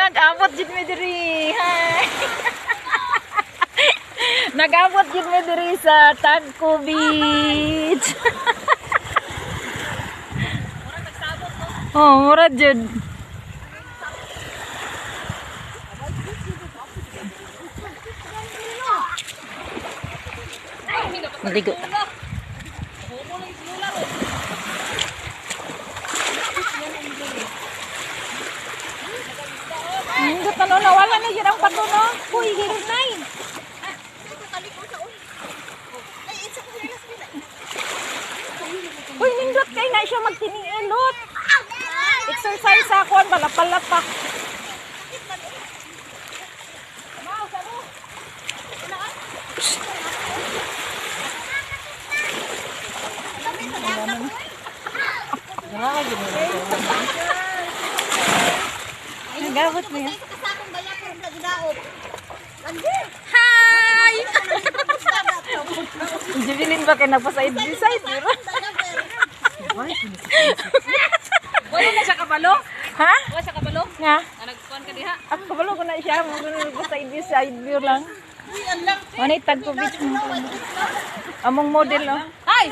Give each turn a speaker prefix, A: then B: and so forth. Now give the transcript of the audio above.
A: Nag-abot jud mi diri. Hi. Nag-abot jud mi diri sa Tagco Beach. Oh, mura jud. Maligo ta. Nindot na no, nawala na yun ang pato no. Uy, hirnay. Uy, nindot kay na siya magtiniilot. Exercise sa kuan bala palapa. Nagabot mo yan. Hi! Jubilin ba kayo nagpa-side by side? Di ba?
B: Wala na siya kabalo?
A: Ha?
B: Wala siya kabalo?
A: Nga?
B: Na nagkuhan ka diha?
A: Ako kabalo ko na siya. Mag-side view, side view lang. Ano yung Tagco Beach mo? Among model, oh.
B: Hi!